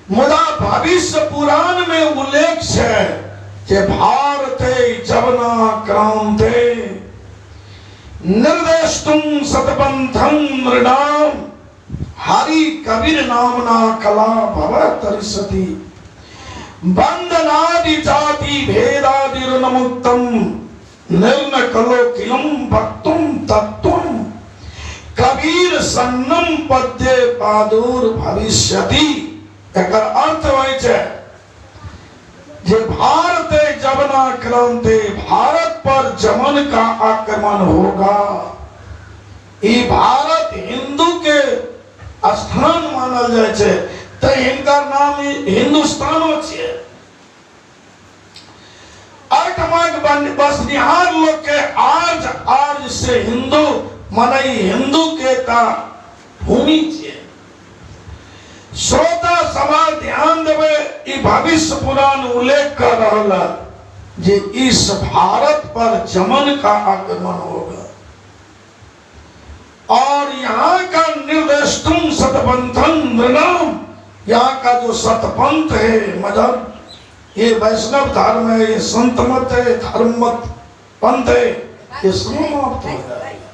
मुदा भविष्य पुराण में उल्लेख छै जे भारते जवना क्रांते निर्देष्टुम सतपंथम नृणाम हरि कबीर नामना कला भव तरिसति बंधनादि जाति भेदादिरुनमुक्तम निर्न कलोकिलम वक्तुम तत्त्वम कबीर सन्नम पद्ये पादुर भविष्यति। एकर अर्थ होइ छै जे भारत जवना क्रांति, भारत पर जमन का आक्रमण होगा। ई भारत हिंदू के स्थान मानल जाइ छै, तऽ हिनकर नाम हिंदुस्तानो छियै। एहिठमाक बसनिहार लोक के आर्य, आर्य से हिंदू, माने ई हिंदू के एकटा भूमि छियै। श्रोता समाज ध्यान देबै, ई भविष्य पुराण उल्लेख कर रहल है जे इस भारत पर जमन का आक्रमण होगा और यहाँ का निर्देशतुम सतपंथन नृणाम, यहाँ का जो सतपंथ है मजहब, ये वैष्णव धर्म है, ये संत मत है, धर्म मत पंथ है, ये समाप्त हो जाएगा,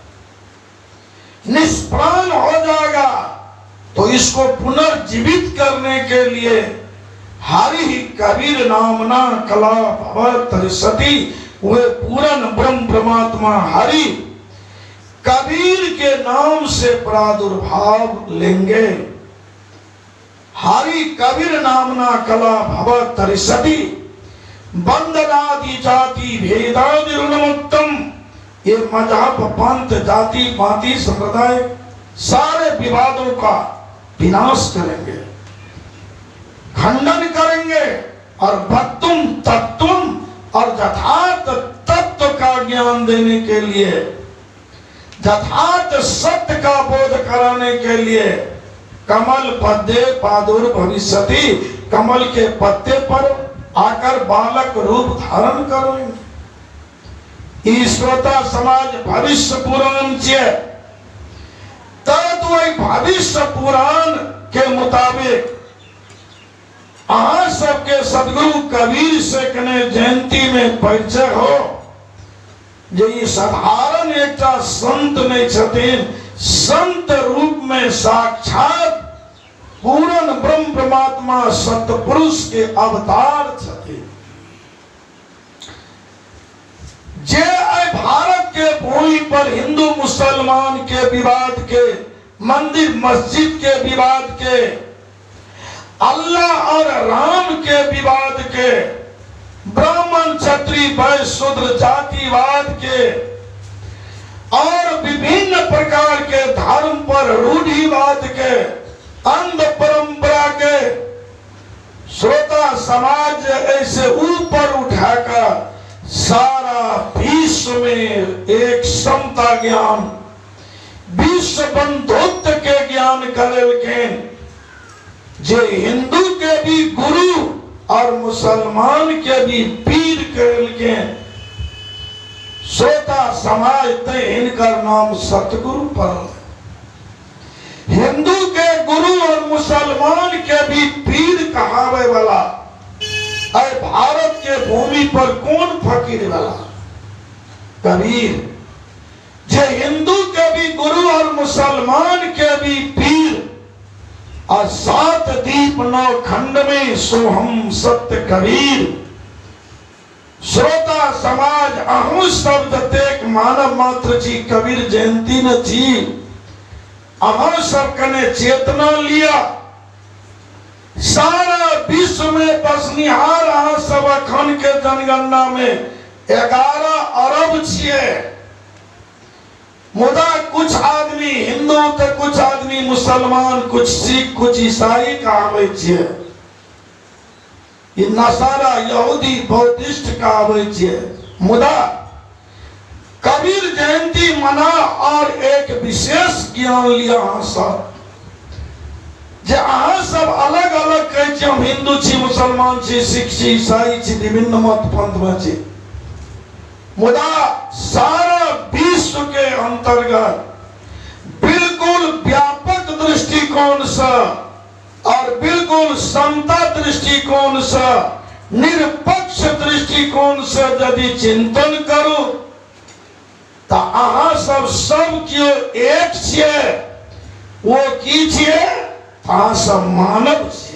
निष्प्राण हो जाएगा। तो इसको पुनर्जीवित करने के लिए हरि कबीर नामना कला भवत सती, वे पूर्ण ब्रह्म परमात्मा हरि कबीर के नाम से प्रादुर्भाव लेंगे। हरि कबीर नामना कला भवत तरिसति बंधनादि जाति भेदादि ऋणमुक्तम, ये मजहब पंथ जाति पाति संप्रदाय सारे विवादों का विनाश करेंगे, खंडन करेंगे और वक्तुम तत्वम और यथार्थ तत्व का ज्ञान देने के लिए, यथार्थ सत्य का बोध कराने के लिए कमल पद्ये पादुर भविष्यति, कमल के पत्ते पर आकर बालक रूप धारण करेंगे। ई श्रोता समाज भविष्य पुराण छियै, तब वही भविष्य पुराण के मुताबिक अहाँ सबके सदगुरु कबीर से कने जयंती में परिचय हो जे ई साधारण एकटा संत नहीं छथिन, संत रूप में साक्षात पूर्ण ब्रह्म परमात्मा सतपुरुष के अवतार छथिन। जे आइ भारत के भूमि पर हिंदू मुसलमान के विवाद के, मंदिर मस्जिद के विवाद के, अल्लाह और राम के विवाद के, ब्राह्मण क्षत्रिय वैश्य शूद्र जातिवाद के और विभिन्न प्रकार के धर्म पर रूढ़िवाद के, अंध परंपरा के श्रोता समाज ऐसे ऊपर उठाकर सारा विश्व में एक समता ज्ञान, विश्व बंधुत्व के ज्ञान करेलखिन, जे हिंदू के भी गुरु और मुसलमान के भी पीर करेलखिन। श्रोता समाज ते हिनकर नाम सतगुरु पड़ल। हिंदू के गुरु और मुसलमान के भी पीर कहावे वाला अरे भारत के भूमि पर कौन फकीर वाला? कबीर, जे हिंदू के भी गुरु और मुसलमान के भी पीर, और 7 दीप 9 खंड में सोहम सत्य कबीर। श्रोता समाज अहू सब जतेक मानव मात्र छी, कबीर जयंती न छी, अहू सब कने चेतना लिया। सारा विश्व में बसनिहार अहाँ सब अखन के जनगणना में 11 अरब छियै, मुदा कुछ आदमी हिंदू तो कुछ आदमी मुसलमान, कुछ सिख, कुछ ईसाई कहाबै छियै, ई नसारा यहूदी बौद्धिस्ट कहाबै छियै। मुदा कबीर जयंती मना और एक विशेष ज्ञान लिया अहाँ सब, जे अहाँ सब अलग अलग कहै छी हम हिंदू छी, मुसलमान छी, सिख छी, ईसाई छी, विभिन्न मत पंथ में छी, मुदा सारा विश्व के अंतर्गत बिल्कुल व्यापक दृष्टिकोण से और बिल्कुल बिल्कुल समता दृष्टिकोण से, निरपक्ष दृष्टिकोण से यदि चिंतन करू तऽ अहाँ सब सब केओ एक छियै। ओ की छियै? अहाँ सब मानव छियै।